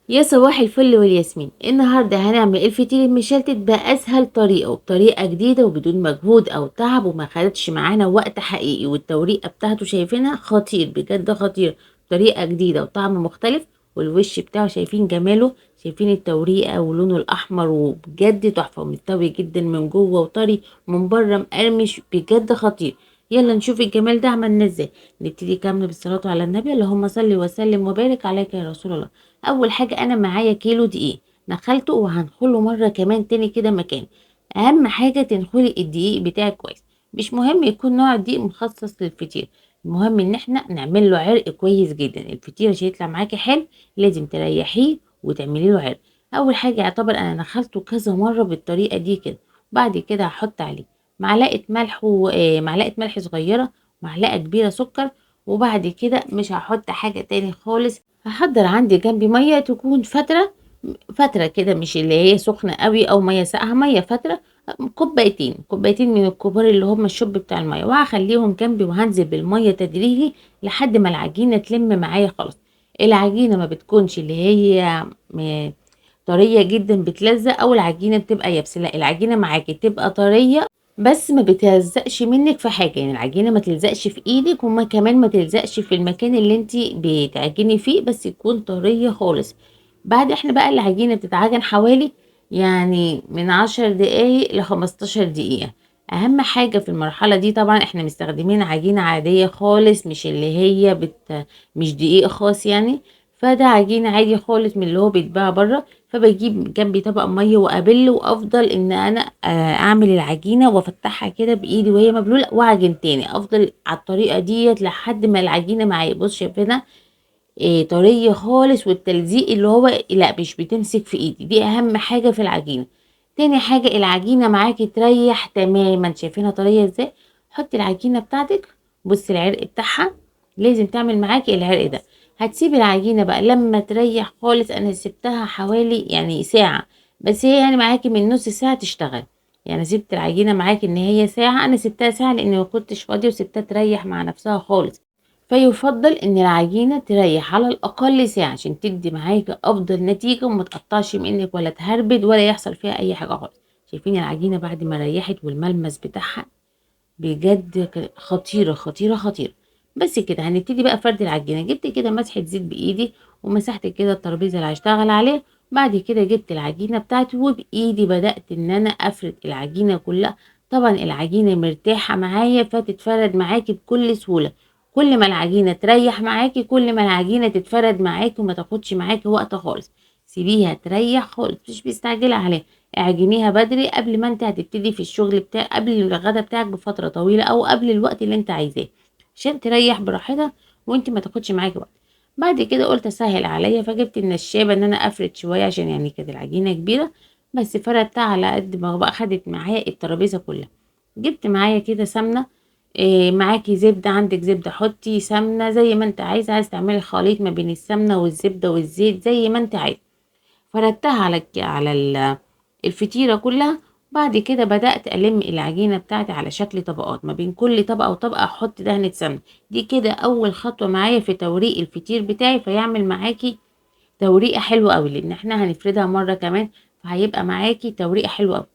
يا صباح الفل والياسمين. النهارده هنعمل الفطير المشلتت باسهل طريقه وبطريقة جديدة وبدون مجهود او تعب، وما خدتش معانا وقت حقيقي، والتوريقه بتاعته شايفينها خطير بجد، خطير، طريقه جديدة وطعم مختلف، والوش بتاعه شايفين جماله، شايفين التوريقه ولونه الاحمر، وبجد تحفة ومستوي جدا من جوه وطري من بره مقرمش، بجد خطير. يلا نشوف الجمال ده عملناه ازاي. نبتدي كامل بالصلاة على النبي، اللهم صل وسلم وبارك عليك يا رسول الله. اول حاجة انا معايا كيلو دقيق نخلته وهنخله مرة كمان تاني كده مكان. اهم حاجة تنخلي الدقيق بتاعك كويس، مش مهم يكون نوع الدقيق مخصص للفطير، المهم ان احنا نعمل له عرق كويس جدا. الفطير عشان يطلع معاكي حلو لازم تريحيه وتعملي له عرق. اول حاجة يعتبر انا نخلته كذا مرة بالطريقة دي كده. بعد كده هحط عليه معلقه ملح ومعلقة ملح صغيرة، معلقه كبيرة سكر، وبعد كده مش هحط حاجة تاني خالص. هحضر عندي جنبي مية تكون فترة فترة كده، مش اللي هي سخنة قوي او مية ساقعه، مية فترة، كوبايتين من الكبار اللي هم الشوب بتاع المية، وهخليهم جنبي وهنزل بالمية تدريجي لحد ما العجينة تلم معايا خالص. العجينة ما بتكونش اللي هي طرية جدا بتلزق او العجينة بتبقى يابسة، لا العجينة معاكي تبقى طرية بس ما بتلزقش منك في حاجة، يعني العجينة ما تلزقش في ايدك وما كمان ما تلزقش في المكان اللي انت بتعجني فيه، بس يكون طرية خالص. بعد احنا بقى العجينة بتتعجن حوالي من 10 دقايق لخمستاشر دقيقة. اهم حاجة في المرحلة دي طبعا احنا مستخدمين عجينه عادية خالص، مش اللي هي مش دقيق خاص يعني، فده عجينه عادي خالص من اللي هو بيتباع بره. فبجيب جنبي طبق مية وابله، وافضل ان انا اعمل العجينة وافتحها كده بايدي وهي مبلوله واعجن تاني، افضل على الطريقة ديت لحد ما العجينة معايا. بص شايفينها طرية خالص، والتلزيق اللي هو لا مش بتمسك في ايدي، دي اهم حاجة في العجينة. تاني حاجة العجينة معاكي تريح تماما، شايفينها طرية ازاي. حطي العجينة بتاعتك، بصي العرق بتاعها لازم تعمل معاكي العرق ده. هتسيبي العجينة بقى لما تريح خالص، انا سبتها حوالي ساعة، بس هي معاكي من نص ساعة تشتغل، سبت العجينة معاكي ان هي ساعة، انا سبتها ساعة لان ما كنتش فاضية وسبتها تريح مع نفسها خالص. فيفضل ان العجينة تريح على الاقل ساعة عشان تدي معاكي افضل نتيجة وما تقطعش منك ولا تهربد ولا يحصل فيها اي حاجة خالص. شايفين العجينة بعد ما ريحت والملمس بتاعها بجد خطيرة خطيرة خطيرة. بس كده هنبتدي بقى فرد العجينة. جبت كده مسحه زيت بايدي ومسحت كده الترابيزة اللي هشتغل عليها. بعد كده جبت العجينة بتاعتي وبايدي بدات ان انا افرد العجينة كلها. طبعا العجينة مرتاحة معايا فتتفرد معاكي بكل سهولة، كل ما العجينة تريح معاكي كل ما العجينة تتفرد معاكي وما تاخدش معاكي وقت خالص. سيبيها تريح خالص، مش مستعجلة عليها، اعجنيها بدري قبل ما انت هتبتدي في الشغل بتاع قبل الغدا بتاعك بفترة طويلة او قبل الوقت اللي انت عايزاه عشان تريح براحتها وانت ما تاخدش معاكي وقت. بعد كده قلت اسهل عليا، فجبت النشابه ان انا افرد شوية عشان كانت العجينة كبيرة، بس فردتها على قد ما بقى خدت معايا الترابيزة كلها. جبت معايا كده سمنه، معاكي زبدة، عندك زبدة حطي سمنه زي ما انت عايزه، عايزه تعملي خليط ما بين السمنة والزبده والزيت زي ما انت عايزه. فردتها على الفطيره كلها. بعد كده بدأت ألم العجينة بتاعتي على شكل طبقات، ما بين كل طبقة وطبقة أحط دهنة سمنة. دي كده أول خطوة معايا في توريق الفطير بتاعي، فيعمل معاكي توريقة حلوة أوي، لأن احنا هنفردها مرة كمان فهيبقى معاكي توريقة حلوة أوي.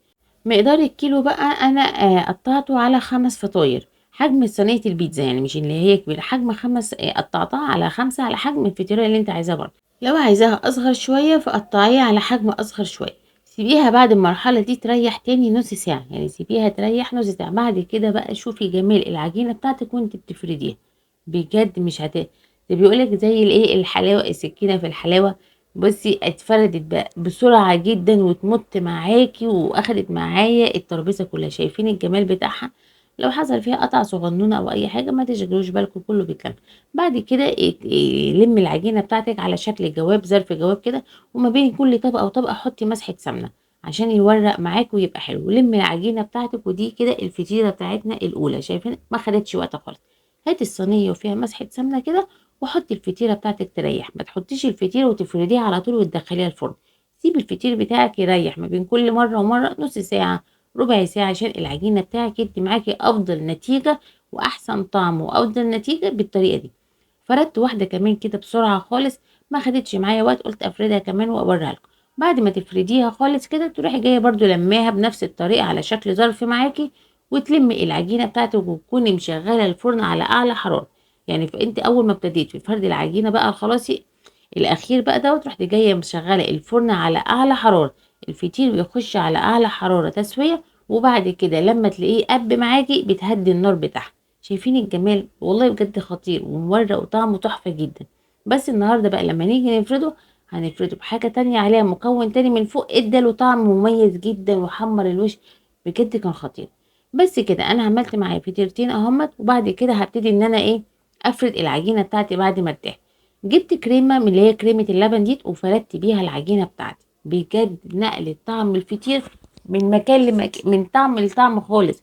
مقدار الكيلو بقى أنا، قطعته على 5 فطاير، حجم صينية البيتزا يعني مش اللي هي كبيرة، حجم 5، قطعتها على 5 على حجم الفطيرة اللي انت عايزاها برضه. لو عايزاها أصغر شوية فقطعيها على حجم أصغر شوية. سيبيها بعد المرحلة دي تريح تاني نص ساعة، يعني سيبيها تريح نص ساعة. بعد كده بقى شوفي جمال العجينة بتاعتك وانت بتفرديها، بجد مش هت ده بيقولك زي الايه الحلاوة، السكينة في الحلاوة. بصي اتفردت بقى بسرعة جدا وتمط معاكي واخدت معايا الترابيزة كلها. شايفين الجمال بتاعها؟ لو حصل فيها قطع صغنونة او اي حاجة ما تشغلوش بالكم، كله بيتلم. بعد كده لمي العجينة بتاعتك على شكل جواب، ظرف جواب كده، وما بين كل طبقة وطبقة حطي مسحة سمنة عشان يورق معاك ويبقى حلو. لمي العجينة بتاعتك، ودي كده الفطيرة بتاعتنا الأولى. شايفين ما خدتش وقت خالص. هاتي الصينية وفيها مسحة سمنة كده وحطي الفطيرة بتاعتك تريح. ما تحطيش الفطيرة وتفرديها على طول وتدخليها الفرن، سيبي الفطير بتاعك يريح ما بين كل مرة ومرة نص ساعة ربع ساعة عشان العجينة بتاعك يدي معاكي أفضل نتيجة وأحسن طعم وأفضل نتيجة بالطريقة دي. فردت واحدة كمان كده بسرعة خالص. ما خدتش معايا وقت، قلت افردها كمان واوريها لكم. بعد ما تفرديها خالص كده تروحي جاية برده لماها بنفس الطريقة على شكل ظرف معاكي، وتلمي العجينة بتاعتك، وتكوني مشغله الفرن على اعلى حرارة. يعني فانت اول ما ابتديت في فرد العجينة بقى خلاص الاخير بقى دوت، رحت جاية مشغله الفرن على اعلى حرارة، الفطير بيخش على اعلى حرارة تسويه، وبعد كده لما تلاقيه قب معاكي بتهدي النار بتاعها. شايفين الجمال؟ والله بجد خطير ومورق وطعمه تحفة جدا. بس النهارده بقى لما نيجي نفرده هنفرده بحاجة تانية عليها مكون تاني من فوق، اداله طعم مميز جدا وحمر الوش، بجد كان خطير. بس كده انا عملت معايا فطيرتين اهمت. وبعد كده هبتدي ان انا ايه افرد العجينة بتاعتي بعد ما ارتاح. جبت كريمة من اللي هي كريمة اللبن دي وفردت بيها العجينة بتاعتي، بجد نقلت طعم الفطير من مكان لمكان، من طعم لطعم خالص.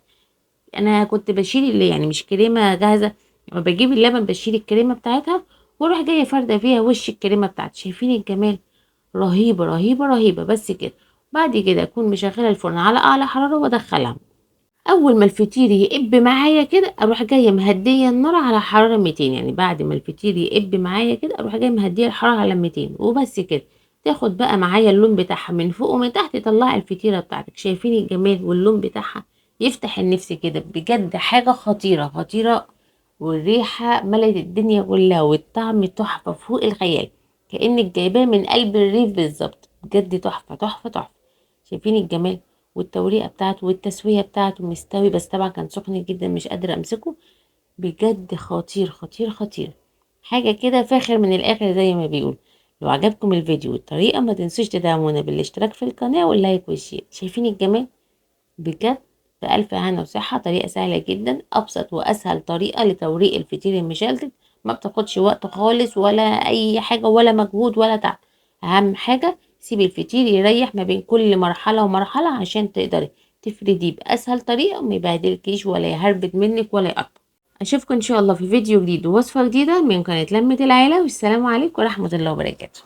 انا كنت بشيل اللي يعني مش كريمة جاهزة، لما بجيب اللبن بشيل الكريمة بتاعتها واروح جاية فارده فيها وش الكريمة بتاعتي. شايفين الجمال؟ رهيبة رهيبة رهيبة. بس كده بعد كده اكون مشغله الفرن على اعلى حرارة وادخلها. اول ما الفطير يقب معايا كده اروح جاية مهديه النار على حرارة 200، يعني بعد ما الفطير يقب معايا كده اروح جاية مهديه الحرارة على 200 وبس كده. تاخد بقى معايا اللون بتاعها من فوق ومن تحت، طلعي الفطيره بتاعتك. شايفين الجمال واللون بتاعها يفتح النفس كده، بجد حاجة خطيرة خطيرة، والريحه ملت الدنيا كلها، والطعم تحفة فوق الخيال، كانك جايباه من قلب الريف بالظبط، بجد تحفة تحفة تحفة. شايفين الجمال والتوريقه بتاعته والتسويه بتاعته مستوي، بس طبعا كان سخن جدا مش قادرة امسكه، بجد خطير خطير خطير، حاجة كده فاخر من الاخر زي ما بيقول. لو عجبكم الفيديو والطريقة ما تنسوش تدعمونا بالاشتراك في القناة وال like وال share. شايفين الجمال؟ بجد بألف هنا وصحة. طريقة سهلة جدا، أبسط وأسهل طريقة لتوريق الفطير المشلتت، ما بتاخدش وقت خالص ولا أي حاجة ولا مجهود ولا تعب. أهم حاجة سيبي الفطير يريح ما بين كل مرحلة ومرحلة عشان تقدري تفرديه بأسهل طريقة وما يبهدلكيش ولا يهربد منك ولا يقطع. أشوفكم إن شاء الله في فيديو جديد ووصفة جديدة من قناة لمة العيلة، والسلام عليكم ورحمة الله وبركاته.